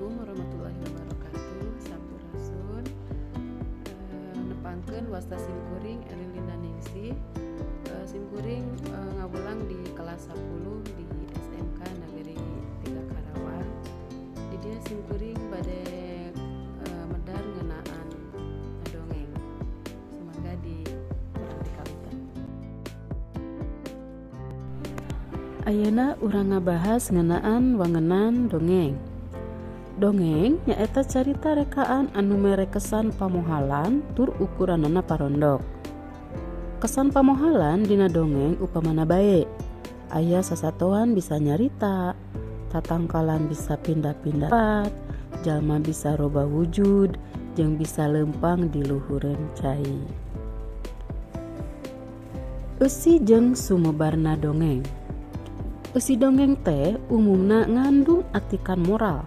Assalamualaikum warahmatullahi wabarakatuh. Sampurasun. Nepangkeun wasta simkuring Elin Linda Ningsih. Simkuring ngawulang di kelas 10 di SMK Negeri 3 Karawang. Di dieu simkuring bade medar ngeunaan ngadongeng. Sumangga di kurang dikawitan. Ayeuna urang ngabahas ngeunaan wangenan dongeng. Dongeng nyaeta carita rekaan anu mere kesan pamohalan tur ukuranana parondok. Kesan pamohalan dina dongeng upamana bae aya sasatoan bisa nyarita, tatangkalan bisa pindah-pindah tempat, jalma bisa robah wujud, jeung bisa leumpang di luhureun cai. Eusi jeung sumebarna dongeng. Eusi dongeng teh umumna ngandung atikan moral.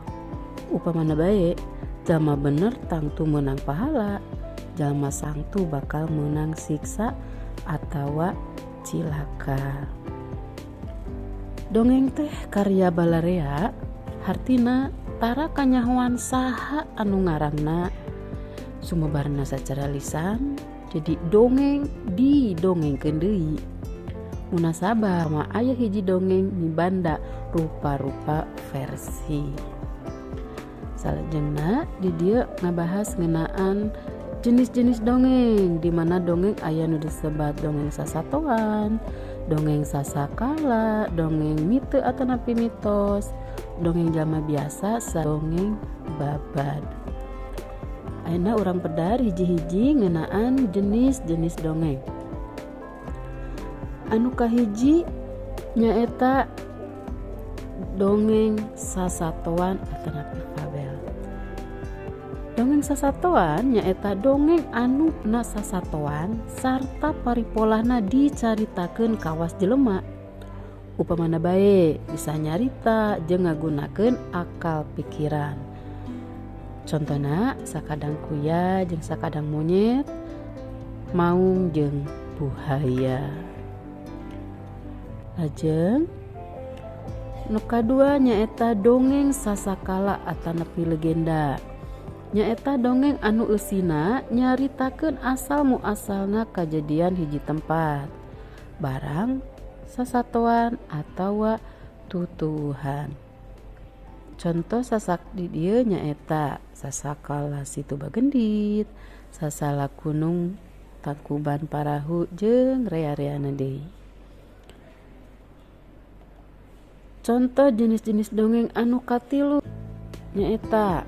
Upamana bae, jalma bener tangtu meunang pahala, jalma sangtu bakal meunang siksa atawa cilaka. Dongeng teh karya balarea, hartina tara kanyahoan saha anu ngarangna. Sumebarna sacara lisan, jadi dongeng didongengkeun deui. Munasabah mah aya hiji dongeng mibanda rupa-rupa versi. Salajengna di dieu ngabahas ngeunaan jenis-jenis dongeng, di mana dongeng aya nu disebat dongeng sasatoan, dongeng sasakala, dongeng mite atanapi mitos, dongeng jalma biasa, dongeng babad. Ayeuna urang pedar hiji-hiji ngeunaan jenis-jenis dongeng. Anu kahiji nyaeta dongeng sasatoan atanapi fabel. Dongeng sasatoan nyaeta dongeng anu na sasatoan sarta paripolahna dicaritakeun kawas jelema. Upamana bae bisa nyarita jeung ngagunakeun akal pikiran. Contona sakadang kuya jeung sakadang monyet, maung jeung buhaya. Lajeng nu kadua nyaeta dongeng sasakala atanapi legenda. Nyaeta dongeng anu eusina nyaritakeun asal muasalna kajadian hiji tempat, barang, sasatoan atawa tutuwuhan. Contoh sasak di dieu nyaeta sasakala Situ Bagendit, sasala Gunung Tangkuban Parahu jeung rea-reana deui. Contoh jenis-jenis dongeng anu katilu nyaeta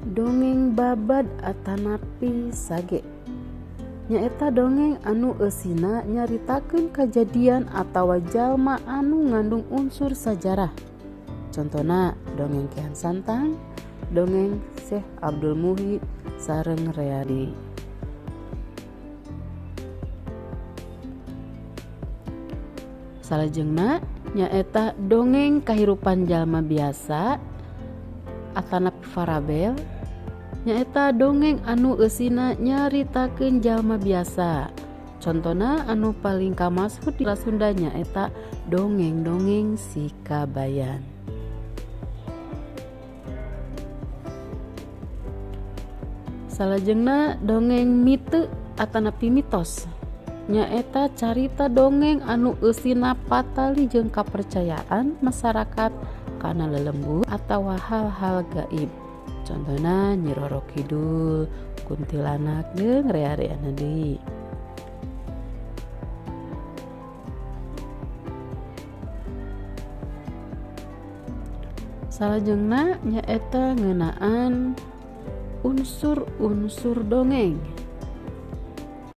dongeng babad atanapi sage. Nyaeta dongeng anu eusina nyaritakeun kajadian atawa jalma anu ngandung unsur sajarah. Contona dongeng Kian Santang, dongeng Syekh Abdul Muhyi sareng rea deui. Salajengna nyaeta dongeng kahirupan jalma biasa atanapi farabel. Nyaeta dongeng anu eusina nyaritakeun jalma biasa. Contona anu paling kamashur di Sunda nyaeta dongeng-dongeng Si Kabayan. Salajengna dongeng mite atanapi mitos. Nyaeta carita dongeng anu eusina patali jeung kapercayaan masyarakat kana lelembut atawa hal-hal gaib. Contohna Nyi Roro Kidul, kuntilanak jeung rea-reana deui. Salajengna nyaeta ngeunaan unsur-unsur dongeng.